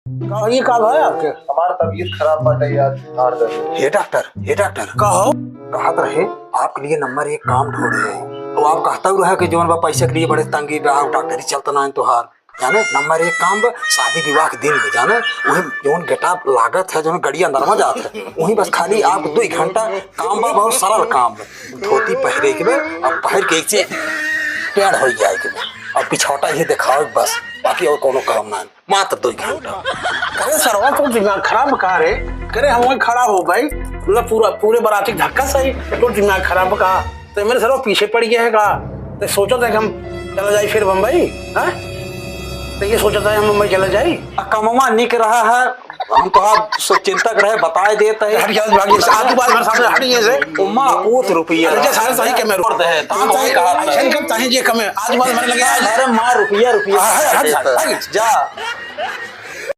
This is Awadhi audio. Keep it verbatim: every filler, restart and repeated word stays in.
का, ये का भा आपके? हमार तबीयत खराब बाटे यार, हार दर्द। हे डॉक्टर, हे डॉक्टर। का हो? कहत रहे, आपके लिए नंबर एक काम ढूंढ रहे हैं। तो आप कहता रहा कि जौन बा पैसे के लिए बड़े तंगी बा, डॉक्टरी चलत ना है तोहार। जाने, नंबर एक काम बा, शादी विवाह के दिन में, जाने, वही जौन getup लागत है, जौन गड़िया नरमा जात है, वही बस खाली आप दुइ घंटा काम बा, बहुत सरल काम बा। धोती पहिरे के बा, अब पहिर के एक से टेढ़ होइ जाए के बा, अब पिछौटा ही देखावे के बस, बाकी और कौनो काम ना है। मात्र दुइ घंटा। अरे सरवा, तो दिमाग खराब का रे? करे हम वहीं खड़ा हो भाई, मतलब पूरा, पूरे बाराती धक्का सही, तो दिमाग खराब का? तो मेरे सरवा पीछे पड़ गया है का? तो सोचा था कि हम चला जाए फिर बम्बई, हाँ? तो ये सोचा था हम बम्बई चला जाए। आ, कमवा निक रहा है, हम तो आप सो चिंतक रहे, बताए देत है। हट गया, भाग गया। आज के बाद हमारे सामने हट गए से। उम्मा पूत रुपया। अरे, सारे सही के मैं रोड है, तो हाँ, हम सही। कहा था। ऐसा नहीं करता है, ये कम है। आज के बाद हमारे लगे आज। अरे माँ, रुपया, रुपया। हाँ, हट, हट, हट। जा।